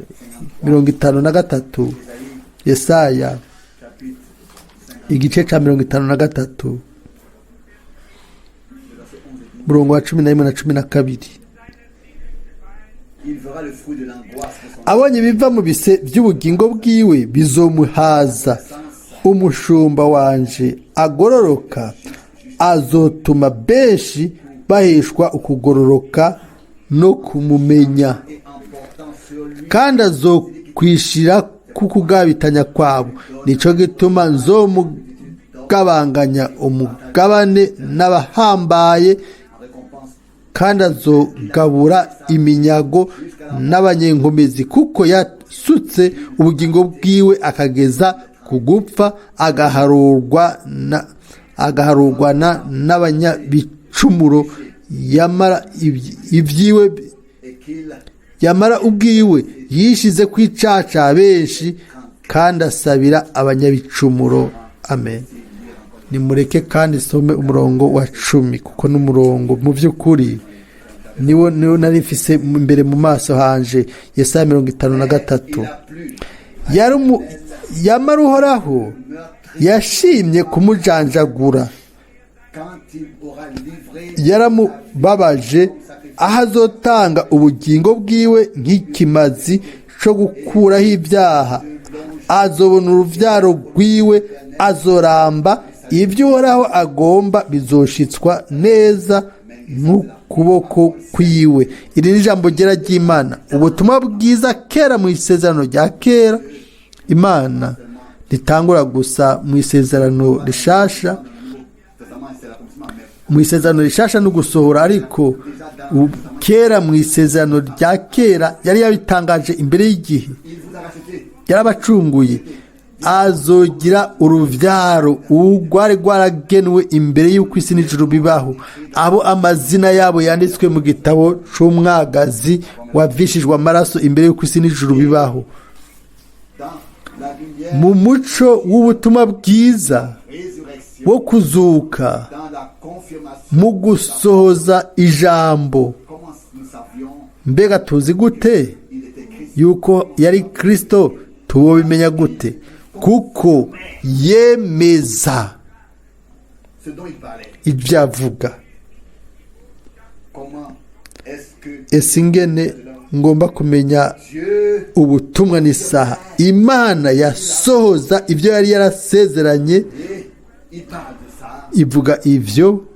53, Yesaya chapitre igice cya 53, le verset 11 et 12, umurongo wa 11 na 12. il verra le fruit de l'angoisse de son Abonye ibiva mu bise by'ubugingo bwiwe bizomuhaza. Umushumba wanje agororoka azotuma benshi baheshwa ukugororoka no kumumenya, et en portant sur lui kandi azokwishira kukugabitanya kwabo. Nico gituma nzomugabanganya umugabane n'abahambaye, en récompense kandi azogabura iminyago n'abanyenkomezi, kuko yasutse ubugingo bwiwe akageza ku gupfa, agaharurwana n'abanyabicumuro. Yamara ibyiwe, et qu'il yamara ubwiwe yishize ku icaca benshi, kandi asabira abanyabicumuro. Amen. Nimureke kandi some umurongo wa 10, kuko n'umurongo mu by'ukuri niwo nari mfise imbere mu maso hanje. Yesaya 53. Il a plu Yamara Uhoraho yashimye kumujanjagura, quand il aura livré yaramubabaje, aho azotanga ubugingo bwiwe nk'ikimazi cyo gukuraho ibyaha. Azobona uruvyaro rwiwe, azoramba, ibyo Uhoraho agomba bizoshitswa neza n'ukuboko kwiwe. Iri ni ijambo ryera ry'Imana, ubutumwa bwiza kera mu isezerano rya kera. Imana ritangura gusa mu isezerano rishasha, Testament, c'est l'accomplissement, mais mu isezerano rishasha no gusohora, ariko kera mu isezerano rya kera yari yabitangaje imbere y'igihe. Il vous a racheté. Yarabacunguye, azogira uruvyaro rwari rwaragenwe imbere y'uko isi n'ijuru bibaho, abo amazina yabo yanditswe mu gitabo c'umwagazi wavishijwe amaraso imbere y'uko isi n'ijuru bibaho. Dans la lumière, Mu muco w'ubutumwa bwiza résurrection, wo kuzuka, dans la confirmation, mu gusohoza ijambo. Comment nous savions Mbega tuzi gute il était Christ? yuko yari Kristo? Tubimenya gute? Kuko yemeza Ce dont il parlait. Ibyo avuga. Comment est-ce que Ese ingene ngomba kumenya Dieu ubutumwa n'isaha Imana yasohoza ibyo yari yarasezeranye? Et il parle de ça, Ivuga ivyo.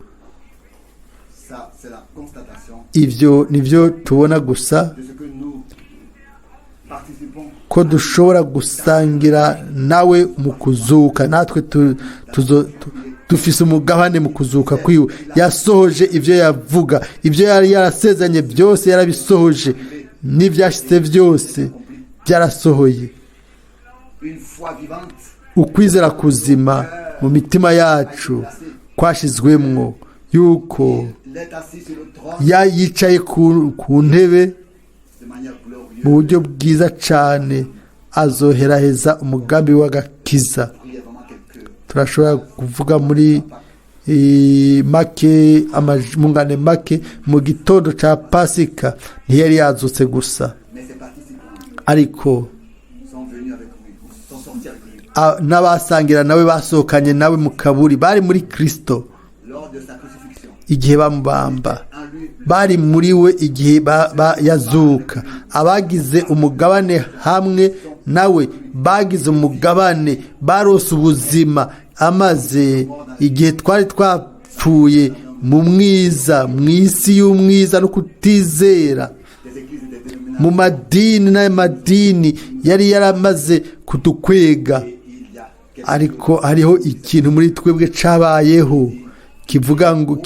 Ça c'est la constatation Ivyo nivyo tubona gusa, de ce que nous participons ko dushobora gusangira nawe mu kuzuka. Natwe dufise umugabane mu kuzuka kwiwe. Yasohoje ibyo yavuga, ibyo yari yarasezeranye byose yarabisohoje, n'ibyashyize byose byarasohoye. Une foi vivante Ukwizera kuzima mu mitima yacu kwashizwemwo yuko il est assis sur le trône yicaye ku ntebe de manière glorieuse. mu buryo bwiza cyane, azoheraheza umugambi w'agakiza. Brièvement quelques Turashobora kuvuga muri make mungane make. Mu gitondo cya Pasika ntiyari yazutse gusa, Mais ses participants ariko sont venus avec lui, ou sont sortis avec lui n'abasangira nawe basohokanye nawe mu kaburi bari muri Kristo lors de sa crucifixion. igihe bamubamba. En lui, Bari muri we igihe yazuka. Abagize umugabane hamwe nawe bagize umugabane, barose ubuzima amaze igihe twari twapfuye mu mwiza, mu isi y'umwiza no kutizera, des églises et des dénominations. mu madini n'amadini yari yaramaze kudukwega. Et il y a quelque Ariko hariho ikintu muri twebwe cabayeho kivuga ngo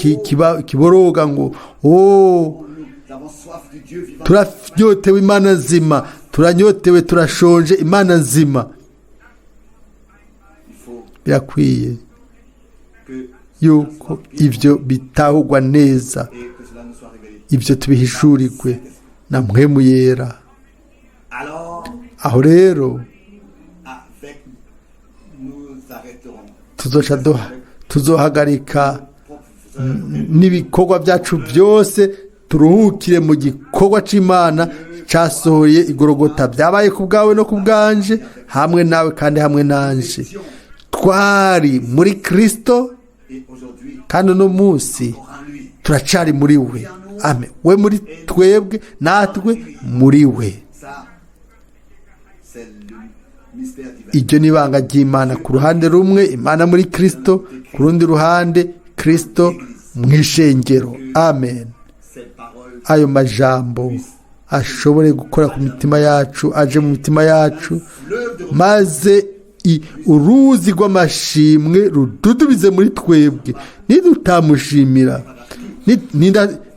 kiboroga ngo: "Oh, Nous avons soif du Dieu vivant. turanyotewe Imana nzima, turanyotewe, turashonje Imana nzima." Il faut Birakwiye que yuko ibyo bitahurwa neza, et que cela nous soit révélé. Ibyo tubihishurirwe na Mpwemu Yera. Alors, Aho rero avec nous arrêterons tuzoca tuzohagarika n'ibikorwa byacu byose, turuhukire mu gikorwa c'Imana casohoye igorogota. Byabaye ku bwawe no ku bwanje, hamwe nawe kandi hamwe nanje. Twari muri Kristo, et aujourd'hui kandi uno munsi encore en lui. turacari muri we. Amen. We muri twebwe, natwe muri we. Ça, c'est le mystère divin. Iryo ni ibanga ry'Imana: ku ruhande rumwe Imana muri Kristo, ku rundi ruhande Kristo mu ishengero. Amen. Ces paroles Ayo majambo ashobore gukora ku mitima yacu, aje mu mitima yacu, fleuve de maze uruzi rw'amashimwe rududubize muri twebwe. Nidutamushimira,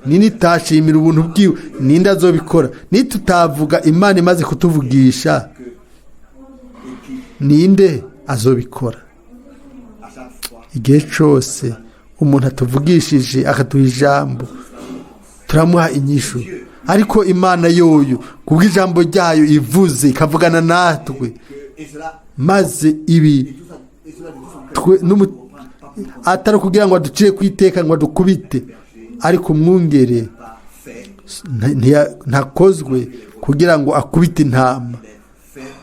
nitashimira ubuntu bwiwe, ninde azobikora? Nitutavuga Imana imaze kutuvugisha, que et qui ninde azobikora? à chaque fois Igihe cyose umuntu atuvugishije, akaduha ijambo, turamuha inyishu. Ariko Imana yoyo, kubw'ijambo ryayo ivuze, ikavugana natwe, que et cela maze ibi et tout ça Twe- n'umu- atari kugira ngo aducire ku iteka ngo adukubite, ariko umwungere ntakozwe kugira ngo akubite intama,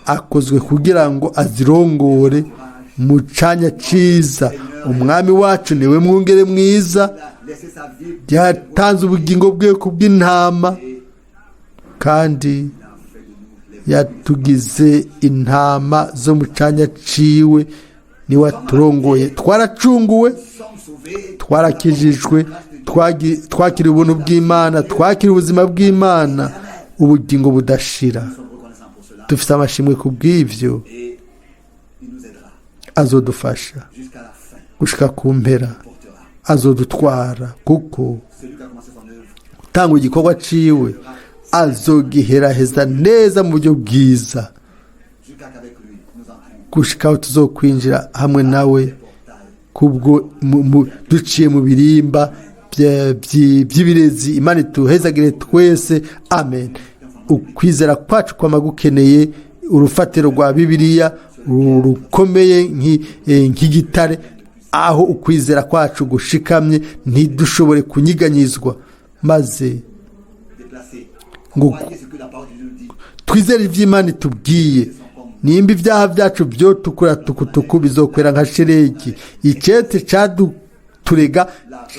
akozwe kugira ngo azirongore mu canya ciza. Umwami wacu niwe mwungere mwiza, Laissé sa vie yatanze ubugingo bwe ku bw'intama, kandi yatugize intama zo mu canya ciwe. Niwe aturongoye, twaracunguwe, sommes sauvés. twarakijijwe, twakira ubuntu bw'Imana, twakira ubuzima bw'Imana, ubugingo budashira. Nous sommes reconnaissants pour cela. Dufite amashimwe ku bw'ibyo. Et il nous aidera Azodufasha jusqu'à la fin. gushika ku mpera. Portera. Azodutwara kuko Celui qui a commencé son œuvre gutanga igikorwa ciwe azogiheraheza neza mu buryo bwiza, jusqu'à qu'avec lui nous entrions gushika aho tuzokwinjira hamwe nawe portail kubwo duciye mu birimba by'ibirezi. Imana ituhezagire twese, amen. Ukwizera kwacu kwama gukeneye urufatiro rwa Bibiliya rukomeye nk'igitare, aho ukwizera kwacu gushikamye ntidushobore kunyiganyizwa, maze déplacé. ngo Croyez ce que la parole de Dieu nous dit. twizere iby'Imana itubwiye. Nimba ibyaha byacu byo tukura tukutuku, bizokwera nka sheregi. Icete caduturega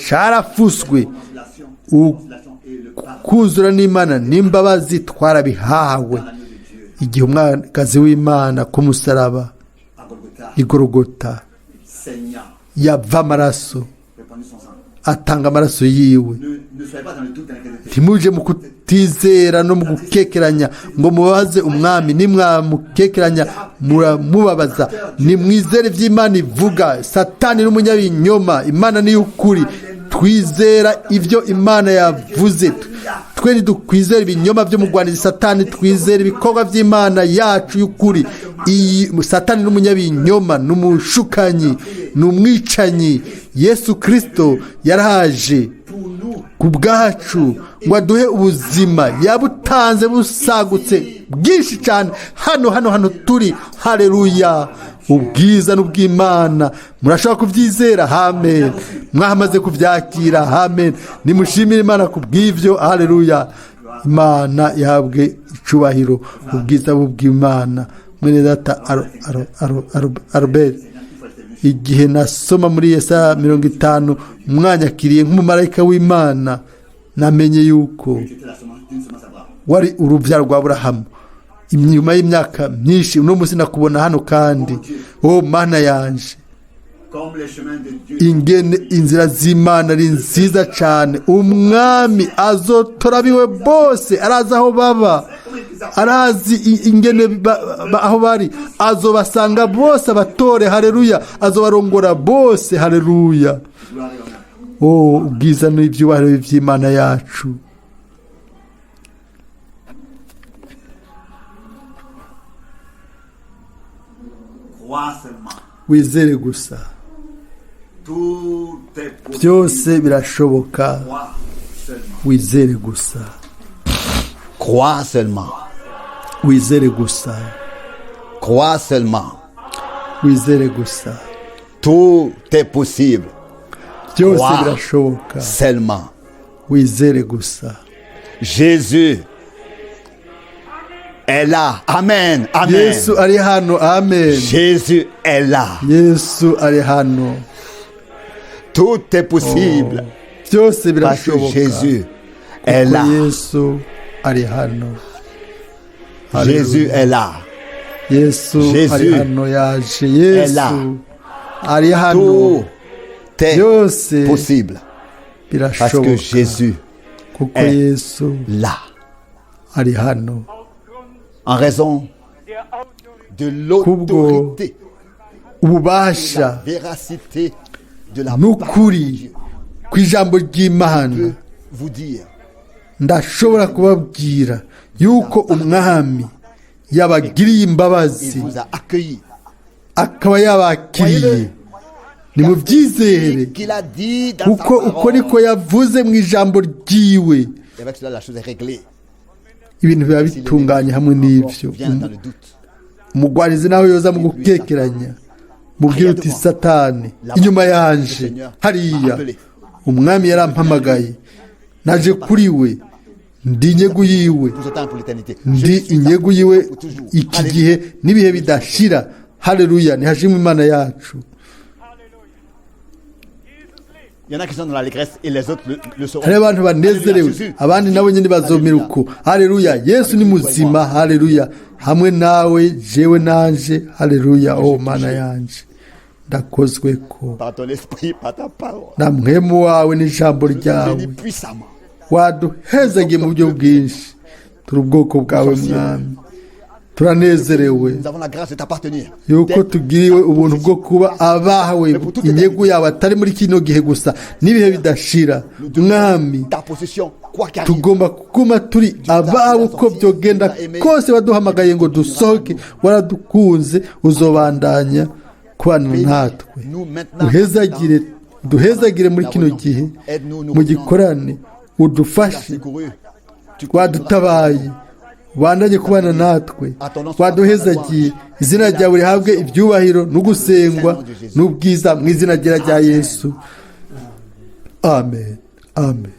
carafuswe. Réconciliation, réconciliation et le pardon Kuzura n'Imana n'imbabazi twarabihawe de l'agneau de Dieu igihe umwagazi w'Imana ku musaraba à Golgotha, igorogota saignant, yava amaraso, répandu son sang. atanga amaraso yiwe. Ne soyez pas dans le doute, dans l'incrédulité. Ntimuje mu kutizera no mu gukekeranya ngo mubaze umwami. Nimwamukekeranya muramubabaza. Nimwizere iby'Imana ivuga. Satani n'umunyabinyoma, Imana ni ukuri. Twizera ibyo Imana yavuze. Twe ntidukwizera ibinyoma by'umugwanizi Satani, twizera ibikorwa by'Imana yacu y'ukuri. Iyi Satani n'umunyabinyoma, n'umushukanyi, ni umwicanyi. Yesu Kirisito yaraje Pour nous, ku bwacu ngo aduhe ubuzima, yabutanze busagutse bwinshi cyane. Hano hano hano turi, hareruya! Ubwiza n'ubw'Imana. Murashobora kubyizera? Amen. Mwahamaze kubyakira? Amen. Nimushimire Imana ku bw'ibyo. Hareruya! Imana ihabwe icubahiro, ubwiza bw'Imana. Mwene data Albert, igihe nasoma muri Yesaya 50, mwanyakiriye nk'umumarayika w'Imana, namenye yuko tu étais la semence d'une semence Abraham. wari urubyaro rwa Aburahamu. Inyuma y'imyaka myinshi, uno munsi nakubona hano kandi. O Mana yanje, Comme les chemins de Dieu ingene inzira z'Imana ari nziza cyane! Umwami azotora abiwe bose, arazi aho baba, arazi ingene aho bari. Azobasanga bose abatore. Hareruya! Azobarongora bose. Hareruya! Gloire et honneur. O ubwiza n'ibyubahiro by'Imana yacu! Crois seulement. Wizere gusa. Tout est possible. Byose birashoboka. Crois seulement. Wizere gusa. Crois seulement. Wizere gusa. Crois seulement. Wizere gusa. Tout est possible. Byose Crois birashoboka. seulement. Wizere gusa. Jésus est là. Amen. Amen. Yesu ari hano, amen. Jésus est là. Yesu ari hano. Tout est possible. Byose Parce que birashoboka Jésus est kuko là. Yesu ari hano. Jésus est là. Yesu Jésus ari hano, yaje. est là. Yesu ari hano. Tout est Byose possible. Parce que birashoboka Jésus kuko est Yesu là. ari hano. En raison de l'autorité, Ububasha la véracité de la parole de n'ukuri Dieu, ku ijambo ry'Imana, je peux vous dire ndashobora kubabwira yuko umwami yabagiriye imbabazi, il vous a accueilli. akaba yabakiriye. Nimubyizere, Qu'il a dit dans sa kuko uko parole. niko yavuze mu ijambo ryiwe. Et avec cela, la chose est réglée. Ibintu biba Si bitunganye l'ennemi hamwe encore n'ibyo. vient dans le doute, Umugwanizi nawe yoza mu gukekeranya, Mubwire uti: "Satani, inyuma yanje hariya. Umwami yarampamagaye, naje kuri we, ndi inyegu yiwe, ndi inyegu yiwe iki gihe n'ibihe bidashira." Haleluya, nihashimwe Imana yacu. Il y en a qui sont dans l'allégresse et les autres le seront. Hariho abantu banezerewe, abandi nabo nyine bazomera uko. Haleluya, Yesu ni muzima. Haleluya, hamwe nawe, jewe nanje. Haleluya, o Mana yanje, ndakozwe ko Par ton esprit, par ta parole. na Mpwemu wawe n'ijambo ryawe. Bénis puissamment. Waduhezagiye mu buryo bwinshi. Turi ubwoko bwawe, Mwami, turanezerewe Nous avons la grâce de t'appartenir. yuko tugiriwe ubuntu bwo kuba abawe, inyegu yawe, atari muri kino gihe gusa, n'ibihe bidashira, Mwami. Ta possession, quoi qu'arrive. Tugomba kuguma turi abawe uko byogenda kose. Waduhamagaye ngo dusohoke, waradukunze, uzobandanya kubana natwe. Uhezagire, duhezagire muri kino gihe mu gikorane, udufashe. Secouru. Tu Wadutabaye, ubandanye kubana natwe, waduhezagiye. Izina ryawe rihabwe ibyubahiro no gusengwa n'ubwiza, mu izina ryera rya Yesu. Amen, amen.